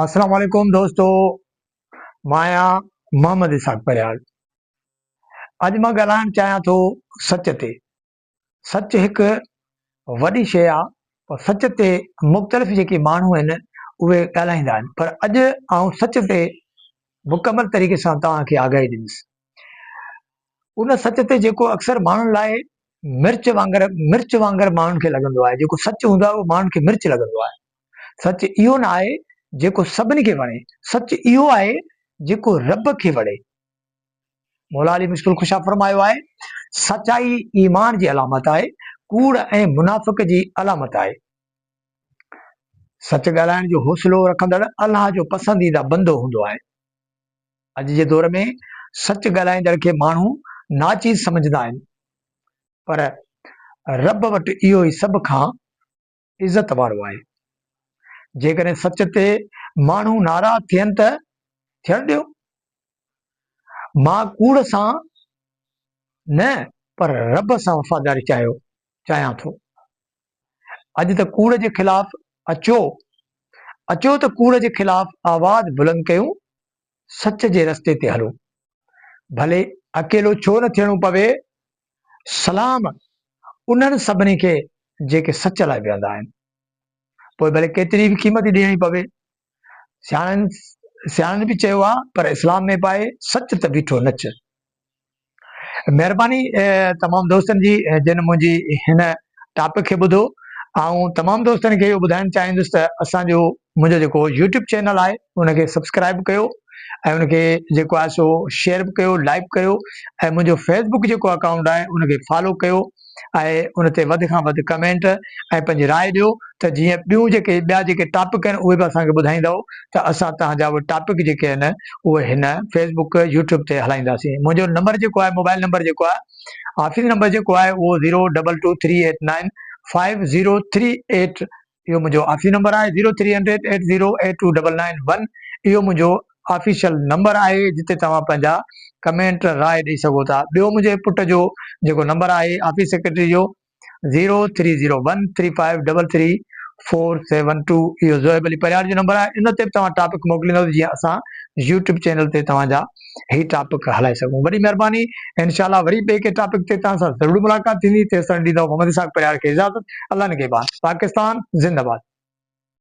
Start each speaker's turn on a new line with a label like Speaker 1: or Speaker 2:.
Speaker 1: السلام عليڪم دوستو مان آهيان محمد اسحاق پريال اڄ مان ڳالهائڻ چاهيان ٿو سچ تي سچ هڪ وڏي شيء آهي پر سچ تي مختلف جيڪي ماڻهو آهن اهي ڳالهائيندا آهن پر اڄ آئون سچ تي مڪمل طريقي سان توهان کي آگاهي ڏيندس ان سچ تي جيڪو اڪثر ماڻهن لاء مرچ وانگر مرچ وانگر ماڻهن کي لڳندو آهي جيڪو سچ هوندو آهي اهو ماڻهن کي مرچ لڳندو آهي سچ اهو نه آهي جيڪو سڀني کي وڻي سچ اهو آهي جيڪو رب کي وڻي مولا علي مشڪل خوشا فرمايو آهي سچائي ايمان جي علامت آهي ڪوڙ ۽ منافق جي علامت آهي سچ ڳالهائڻ جو حوصلو رکندڙ الله جو پسنديده بندو هوندو آهي اڄ جي دور ۾ سچ ڳالهائيندڙ کي ماڻهو ناچيز سمجهندا آهن پر رب وٽ اهو ئي سڀ کان عزت وارو آهي. جيڪڏهن سچ تي ماڻهو ناراض ٿين ته ٿيڻ ڏيو. مان ڪوڙ سان نه پر رب سان وفاداري چاهيو چاهيان ٿو. اڄ ته ڪوڙ جي خلاف اچو، اچو ته ڪوڙ جي خلاف آواز بلند ڪيون، سچ جي رستي تي هلون. ڀلي اڪيلو ڇو نه ٿيڻو پوي، سلام انهن سڀني کي جيڪي سچ لاء بيهندا آهن. پوء ڀلي ڪيتري به قيمت ڏيڻي پوي. سياڻن سياڻن به چيو آهي پر اسلام ۾ به آهي سچ ته بيٺو نچ. مهرباني تمام دوستن جي جن منهنجي هن ٽاپڪ کي ٻڌو. آئون تمام دوستن کي اهو ٻڌائڻ چاهيندس ته اسان جو منهنجو جيڪو يوٽيوب چينل آهي ان کي سبسڪرائب ڪيو ۽ ان کي جيڪو آهي سو شيئر به ڪيو لائڪ ڪيو ۽ منهنجو فيسبوڪ جيڪو اڪائونٽ آهي ان کي فالو ڪيو ۽ ان تي وڌ کان وڌ ڪمينٽ ۽ پنهنجي راء ڏيو ته جيئن ٻيون جيڪي ٻيا جيڪي ٽاپڪ آهن اهي به اسان کي ٻڌائيندؤ ته اسان توهان جا اهي ٽاپڪ جيڪي آهن اهي هن فيسبوڪ يوٽيوب تي هلائينداسين منهنجو نمبر جيڪو آهي موبائل نمبر جيڪو آهي آفيس نمبر جيڪو آهي اهو zero double two three eight nine five zero three eight اهو منهنجو آفيس نمبر آهي zero three hundred eight zero eight two double nine one اهو منهنجو آفيشل نمبر آهي جتي توهان پنهنجا ڪمينٽ راء ڏئي سگهو ٿا ٻيو منهنجي پٽ جو جيڪو نمبر آهي آفيس سيڪريٽري جو zero three zero one three five double three four seven two اهو زوهيب علي پريار جو نمبر آهي ان تي به توهان ٽاپڪ موڪليندو جيئن اسان يوٽيوب چينل تي توهان جا هي ٽاپڪ هلائي سگهون وڏي مهرباني انشاء الله وري ٻئي ڪنهن ٽاپڪ تي توهان سان ضرور ملاقات ٿيندي تيستائين ڏيندو محمد اسحاق پريار کي اجازت الله نگهبان پاڪستان زنده باد.